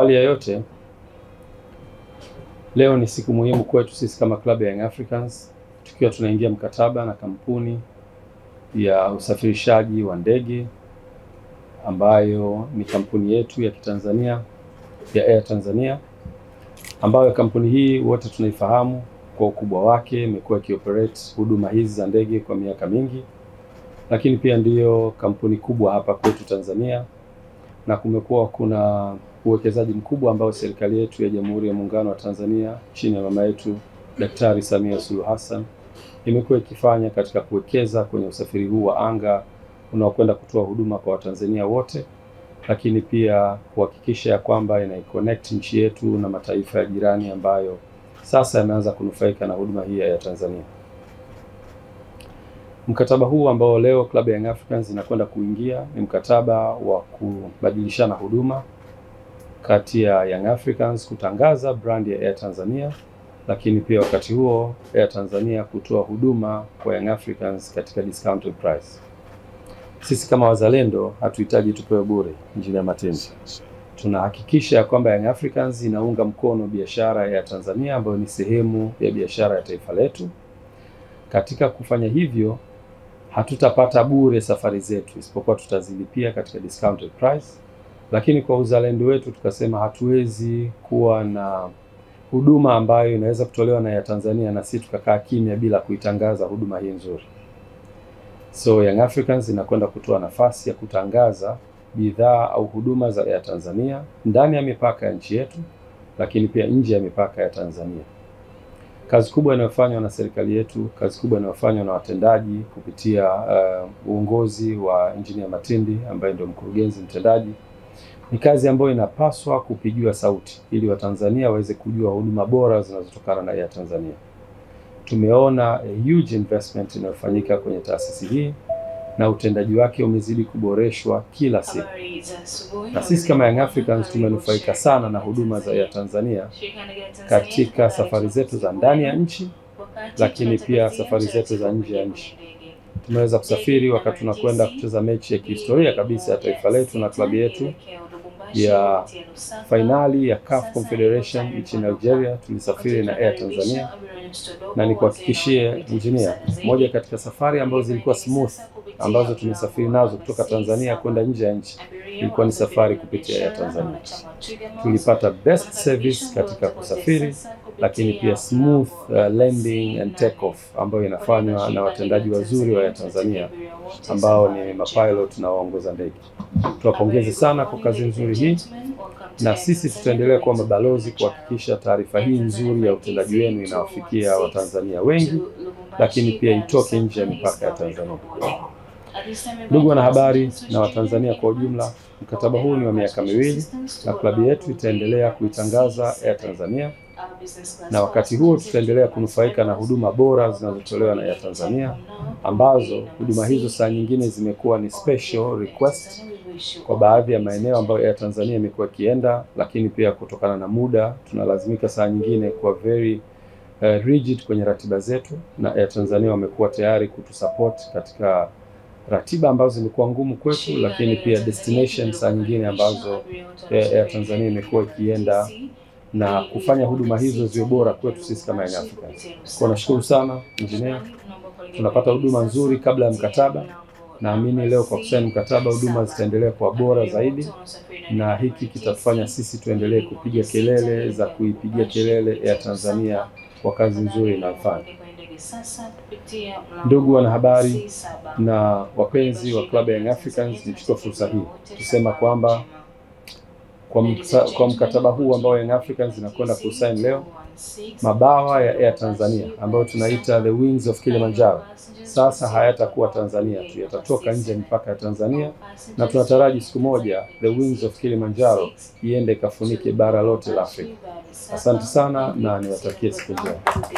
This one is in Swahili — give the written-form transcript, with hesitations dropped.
Awali ya yote, leo ni siku muhimu kwetu sisi kama klabu ya Young Africans, tukiwa tunaingia mkataba na kampuni ya usafirishaji wa ndege ambayo ni kampuni yetu ya Kitanzania ya Air Tanzania, ambayo kampuni hii wote tunaifahamu kwa ukubwa wake, imekuwa ikioperate huduma hizi za ndege kwa miaka mingi, lakini pia ndiyo kampuni kubwa hapa kwetu Tanzania, na kumekuwa kuna uwekezaji mkubwa ambao serikali yetu ya Jamhuri ya Muungano wa Tanzania chini ya mama yetu Daktari Samia Suluhu Hassan imekuwa ikifanya katika kuwekeza kwenye usafiri huu wa anga unaokwenda kutoa huduma kwa Watanzania wote, lakini pia kuhakikisha kwamba inaiconnect nchi yetu na mataifa ya jirani ambayo sasa yameanza kunufaika na huduma hii ya Tanzania. Mkataba huu ambao leo klabu ya Young Africans inakwenda kuingia ni mkataba wa kubadilishana huduma kati ya Young Africans kutangaza brand ya Air Tanzania, lakini pia wakati huo Air Tanzania kutoa huduma kwa Young Africans katika discounted price. Sisi kama wazalendo hatuhitaji tupewe bure, Injinia Matindi. Tunahakikisha kwamba Young Africans inaunga mkono biashara ya Tanzania ambayo ni sehemu ya biashara ya taifa letu. Katika kufanya hivyo, hatutapata bure safari zetu, isipokuwa tutazilipia katika discounted price. Lakini kwa uzalendo wetu tukasema hatuwezi kuwa na huduma ambayo inaweza kutolewa na ya Tanzania na sisi tukakaa kimya bila kuitangaza huduma hii nzuri. So Young Africans inakwenda kutoa nafasi ya kutangaza bidhaa au huduma za Air Tanzania ndani ya mipaka ya nchi yetu, lakini pia nje ya mipaka ya Tanzania. Kazi kubwa inayofanywa na serikali yetu, kazi kubwa inayofanywa na watendaji kupitia uongozi wa Injinia Matindi ambaye ndio mkurugenzi mtendaji, ni kazi ambayo inapaswa kupigiwa sauti ili Watanzania waweze kujua huduma bora zinazotokana na Air Tanzania. Tumeona a huge investment inayofanyika kwenye taasisi hii na utendaji wake umezidi kuboreshwa kila siku. Na sisi kama Young Africans tumenufaika sana na huduma za Air Tanzania katika safari zetu za ndani ya nchi, lakini pia safari zetu za nje ya nchi. Tumeweza kusafiri wakati tunakwenda kucheza mechi ya kihistoria kabisa ya taifa letu na klabu yetu ya finali ya CAF Confederation nchini Algeria. Tulisafiri na Air Tanzania, na nikuhakikishie Engineer, moja katika safari ambazo zilikuwa smooth ambazo tumesafiri nazo kutoka Tanzania kwenda nje ya nchi ilikuwa ni safari kupitia Air Tanzania. Tulipata best service katika kusafiri, lakini pia smooth landing and take off ambayo inafanywa na watendaji wazuri wa Air Tanzania ambao ni mapilot na waongoza ndege. Tuwapongeze sana kwa kazi nzuri hii, na sisi tutaendelea kuwa mabalozi kuhakikisha taarifa hii nzuri ya utendaji wenu inawafikia Watanzania wengi, lakini pia itoke nje ya mipaka ya Tanzania. Ndugu wanahabari na Watanzania kwa ujumla, mkataba huu ni wa miaka miwili na klabu yetu itaendelea kuitangaza Air Tanzania, na wakati huo tutaendelea kunufaika na huduma bora zinazotolewa na Air Tanzania, ambazo huduma hizo saa nyingine zimekuwa ni special request kwa baadhi ya maeneo ambayo Air Tanzania imekuwa ikienda, lakini pia kutokana na muda tunalazimika saa nyingine kuwa very rigid kwenye ratiba zetu, na Air Tanzania wamekuwa tayari kutusupport katika ratiba ambazo zimekuwa ngumu kwetu, lakini pia destination saa nyingine ambazo Air Tanzania imekuwa ikienda na kufanya huduma hizo ziwe bora kwetu sisi kama Young Africans. Kwa nashukuru sana Engineer, tunapata huduma nzuri kabla ya mkataba. Naamini leo kwa kusaini mkataba huduma zitaendelea kuwa bora zaidi, na hiki kitatufanya sisi tuendelee kupiga kelele za kuipigia kelele Air Tanzania kwa kazi nzuri inayofanya. Ndugu wanahabari na wapenzi wa klabu ya Young Africans, nichukue fursa hii kusema kwamba kwa mkataba huu ambao Young Africans inakwenda kusaini leo, mabawa ya Air Tanzania ambayo tunaita the Wings of Kilimanjaro sasa hayatakuwa Tanzania tu, yatatoka nje ya mipaka ya Tanzania, na tunataraji siku moja the Wings of Kilimanjaro iende kafunike bara lote la Afrika. Asante sana na niwatakie siku njema.